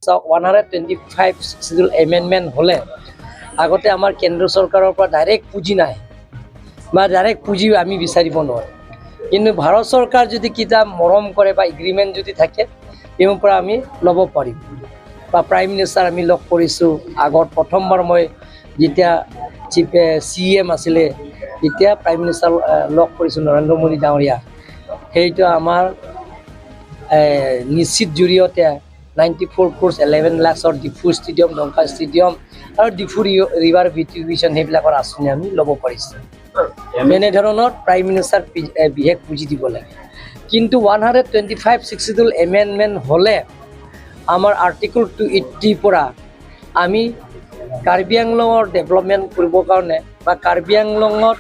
চাওক, 125 schedule amendment হ'লে আগতে আমাৰ কেন্দ্ৰ চৰকাৰৰ পৰা ডাইৰেক্ট পুঁজি নাই বা ডাইৰেক্ট পুঁজি আমি বিচাৰিব নোৱাৰোঁ। কিন্তু ভাৰত চৰকাৰ যদি কিবা মৰম কৰে বা এগ্ৰিমেণ্ট যদি থাকে, তেওঁৰ পৰা আমি ল'ব পাৰিম। বা প্ৰাইম মিনিষ্টাৰ আমি লগ কৰিছোঁ আগত, প্ৰথমবাৰ মই যেতিয়া চিফ চি এম আছিলে তেতিয়া প্ৰাইম মিনিষ্টাৰ লগ কৰিছোঁ, নৰেন্দ্ৰ মোদী ডাঙৰীয়া। সেইটো আমাৰ নিশ্চিত জৰিয়তে 94 ক্ৰ'ৰ্ছ 11 লাখছৰ ডিফু ষ্টেডিয়াম, ডংকা ষ্টেডিয়াম আৰু ডিফু ৰিভাৰ বিউটিফিকেশ্যন, সেইবিলাকৰ আঁচনি আমি ল'ব পাৰিছোঁ। এনেধৰণৰ প্ৰাইম মিনিষ্টাৰ বিশেষ পুঁজি দিব লাগে। কিন্তু 125 schedule amendment হ'লে আমাৰ আৰ্টিকল 280ৰ পৰা আমি কাৰ্বি আংলঙৰ ডেভেলপমেণ্ট কৰিবৰ কাৰণে বা কাৰ্বি আংলঙত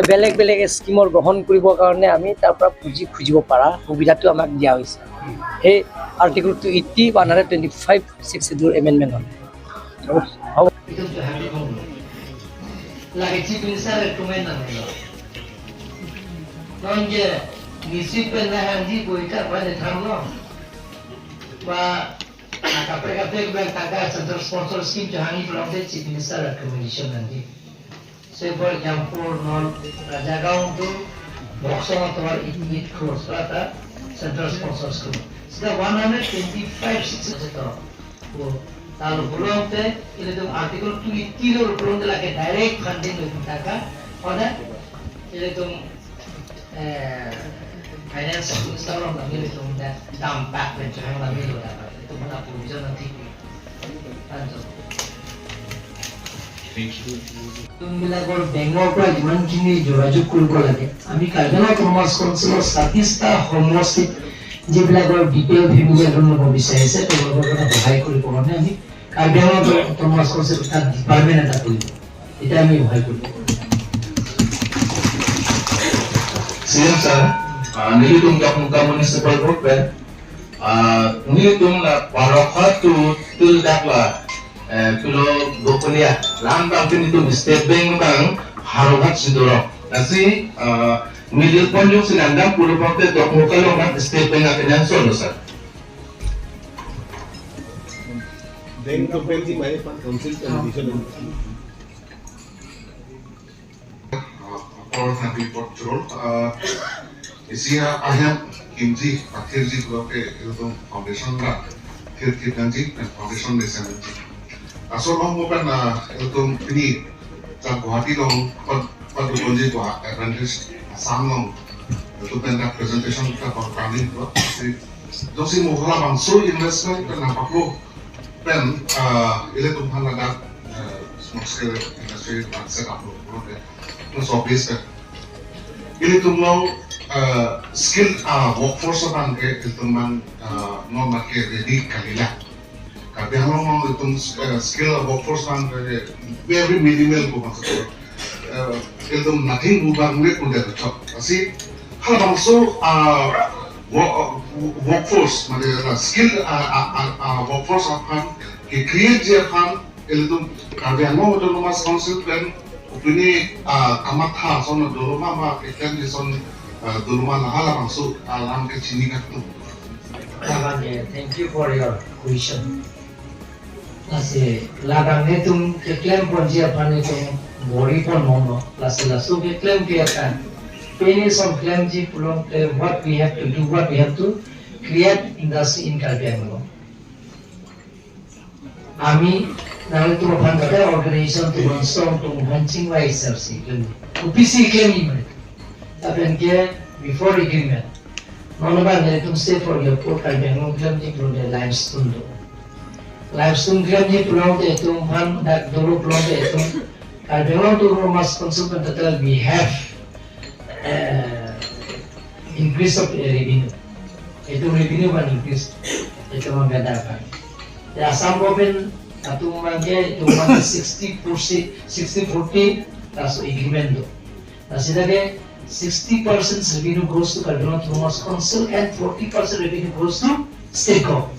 বেলেগ বেলেগ স্কীমৰ গ্ৰহণ কৰিবৰ কাৰণে আমি তাৰ পৰা পুঁজি খুজিব পৰা সুবিধাটো আমাক দিয়া হৈছে, সেই Article 280, 125 6 schedule amendment হ'লে। হ'ব। Lagi chief minister recommend na nila. Nonge nisip na hanji boita pa ne thamlo. Ba kapre kapre ba taka central sponsor scheme jahangi from the chief minister recommendation nanji. Say, for example, non Rajagaon to Boxong তোমার 88 crores rata central sponsor scheme. So 125 six তো তার উপলব্ধে কিন্তু article 280 এর উপলব্ধে লাগে direct funding টাকা মানে এরকম finance minister নামি এরকম দাম ব্যাক নামি itu mana provision nanti lanjut. যোনবিলাকৰ বেংকৰ পৰা যিমানখিনি যোগাযোগ কৰিব লাগে, আমি কাৰ্বি আংলং অট'নমাছ কাউন্সিলৰ 26টা সমষ্টিত যিবিলাকৰ বি পি এল ফেমিলি এজন ল'ব বিচাৰিছে, তেওঁলোকৰ কাৰণে সহায় কৰিবৰ কাৰণে আমি কাৰ্বি আংলং অট'নমাছ কাউন্সিল তাত ডিপাৰ্টমেণ্ট এটা কৰিব, তেতিয়া আমি সহায় কৰিব পাৰিম। CM sir, nilitung ka kung ka municipal board ben, nilitung la parokha tu tul dak la pilo gopolia lam bang tin itu State Bank bang harogat sidoro nasi middle point yung sinandang pulo pang te dok mukalo ng State Bank akin yan solo sir. Bank of Benji my council condition. For happy patrol. Isia aham kimji pathirji bloke একদম foundation রা থির থির foundation lesson আসল লং mobile না একদম তিনি যা গুৱাহাটী লং পদ গঞ্জি গুৱা advantage Assam লং একদম পেন প্রেজেন্টেশন টা কানি জসি মোহলা বাংসু ইনভেস্টমেন্ট না পাকলো PAN ile tum han la small scale industry set up lo so base pe ili tum lo skill workforce bang ke itu man no ma ke ready kalila kabi halong no itu skill workforce bang ke very minimal ko maksud itu nothing bu bang le ko de chok asi hal bang so workforce মানে skill workforce afan ke create je afan itu Karbi Anglong Autonomous Council plan upini kamatha son doroma ma kekan son doroma lahala bangsu alam ke chini ka tu. Thank you for your question. Lasi ladang ne tum ke claim pon ji apane tum bori pon mono lasi lasu ke claim ke akan peni some claim ji pulong claim, what we have to do, what we have to create industry in Karbi Anglong. আমি নাহলে তোমার ফান্দাতে organisation তোমার strong tum hancing wa SRC claim OPC claim ni মানে tapen ke before agreement nonoba ne tum say, for example, Karbi Anglong claim ji pulong de limestone do limestone claim ji pulong de tum han dak dolo pulong de tum Karbi Anglong Autonomous Council total we have increase of revenue itu, revenue ban increase itu membedakan. Ya, Assam government atau mangke itu mangke 60 60 40 taso agreement do. Nah, sidake 60% revenue goes to Karbi Autonomous Council and 40% revenue goes to state government.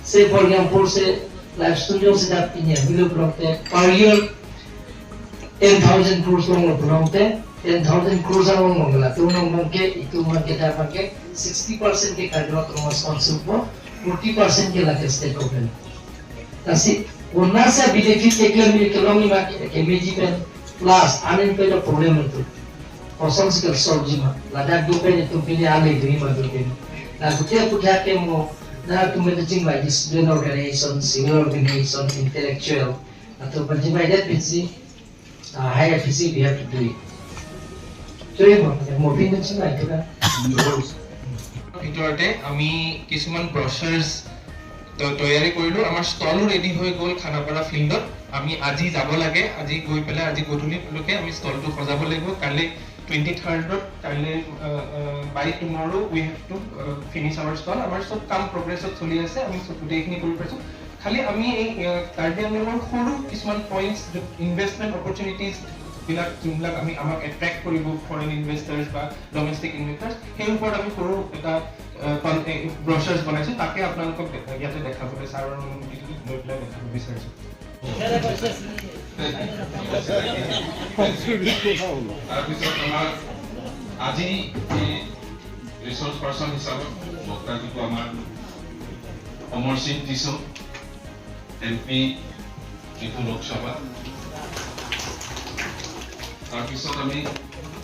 Say, for example, say limestone yung sida pinya bilo belong per year 10,000 crores long belong te 10,000 crores ang mangla tu nong mangke itu mangke ta mangke 60% ke Karbi Autonomous Council po. 40% ke লাগে state government. Tasi unasa benefit kekle mi kelongi ma kemeji pen plus unemployed problem itu. Kosong skill solve jima. Ladak dupen itu pini ale dui ma dupen. Na kutia kutia ke mo na tumete jing ba student organization, civil organization, intellectual atau jima that busy higher PC we have to do it. ভিতৰতে আমি কিছুমান ব্ৰচাৰ্ছ তৈয়াৰী কৰিলোঁ, আমাৰ ষ্টলো ready হৈ গ'ল খানাপাৰা ফিল্ডত। আমি আজি যাব লাগে, আজি গৈ পেলাই আজি গধূলিলৈকে আমি ষ্টলটো সজাব লাগিব। কাইলৈ 23rd, কাইলৈ by tomorrow we have to finish our stall. আমাৰ চব কাম প্ৰগ্ৰেছত চলি আছে, আমি চব গোটেইখিনি কৰিব পাৰিছোঁ। খালি আমি এই কাৰ্বি আংলঙৰ সৰু কিছুমান পইণ্টছ, ইনভেষ্টমেণ্ট অপৰচুনিটিজ বিলাক যোনবিলাক আমি আমাক এট্ৰেক্ট কৰিব ফৰেইন ইনভেষ্টাৰ্ছ বা ডমেষ্টিক ইনভেষ্টাৰ্ছ, সেই ওপৰত আমি সৰু এটা ব্ৰচাৰ্ছ বনাইছোঁ, তাকে আপোনালোকক ইয়াতে দেখাবলৈ ছাৰৰ অনুমতি লৈ পেলাই দেখাব বিচাৰিছোঁ। তাৰপিছত আমাৰ আজি এই ৰিচৰ্চ পাৰ্চন হিচাপত বক্তা দিব আমাৰ অমৰ সিং টিছৌ, এম পি ডিফু লোকসভা। তাৰপিছত আমি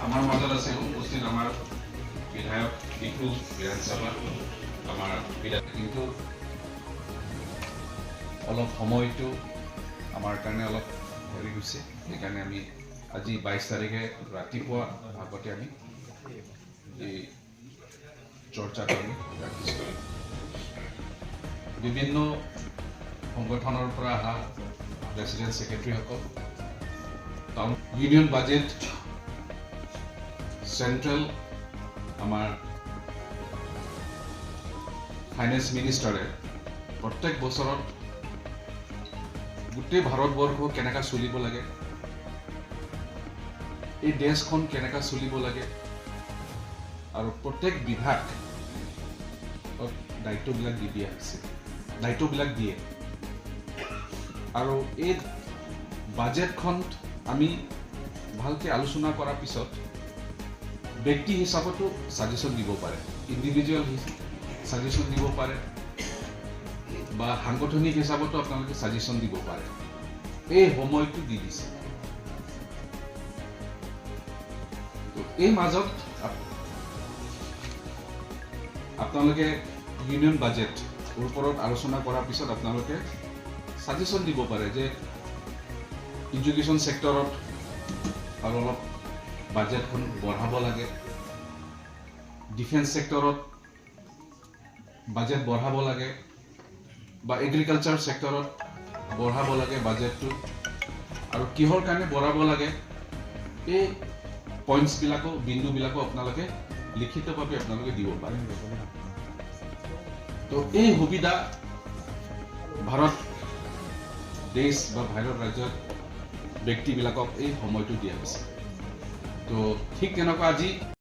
আমাৰ মাজত আছে উপস্থিত আমাৰ বিধায়ক ডিফু বিধানসভা আমাৰ বিধায়ক। কিন্তু অলপ সময়টো আমাৰ কাৰণে অলপ হেৰি হৈছে, সেইকাৰণে আমি আজি 22 তাৰিখে ৰাতিপুৱা ভাগতে আমি এই চৰ্চাটো আমি ৰাখিছোঁ। বিভিন্ন সংগঠনৰ পৰা অহা প্ৰেচিডেণ্ট ছেক্ৰেটাৰীসকল, টাউন ইউনিয়ন বাজেট, চেণ্ট্ৰেল আমাৰ ফাইনেন্স মিনিষ্টাৰে প্ৰত্যেক বছৰত গোটেই ভাৰতবৰ্ষ কেনেকৈ চলিব লাগে, এই দেশখন কেনেকৈ চলিব লাগে আৰু প্ৰত্যেক বিভাগ দায়িত্ববিলাক দি দিয়া হৈছে, দায়িত্ববিলাক দিয়ে। আৰু এই বাজেটখন আমি ভালকৈ আলোচনা কৰাৰ পিছত ব্যক্তি হিচাপতো ছাজেশ্যন দিব পাৰে, ইণ্ডিভিজুৱেল ছাজেশ্যন দিব পাৰে বা সাংগঠনিক হিচাপতো আপোনালোকে ছাজেশ্যন দিব পাৰে। এই সময়টো দি দিছে। তো এই মাজত আপোনালোকে ইউনিয়ন বাজেট ওপৰত আলোচনা কৰাৰ পিছত আপোনালোকে ছাজেশ্যন দিব পাৰে যে এডুকেশ্যন ছেক্টৰত আৰু অলপ বাজেটখন বঢ়াব লাগে, ডিফেন্স ছেক্টৰত বাজেট বঢ়াব লাগে বা এগ্ৰিকালচাৰ ছেক্টৰত বঢ়াব লাগে বাজেটটো, আৰু কিহৰ কাৰণে বঢ়াব লাগে এই পইণ্টছবিলাকো, বিন্দুবিলাকো আপোনালোকে লিখিতভাৱে আপোনালোকে দিব পাৰে। তো এই সুবিধা ভাৰত দেশ বা ভাৰত ৰাজ্যত ব্যক্তিবিলাকক এই সময়টো দিয়া হৈছে। তো ঠিক তেনেকুৱা আজি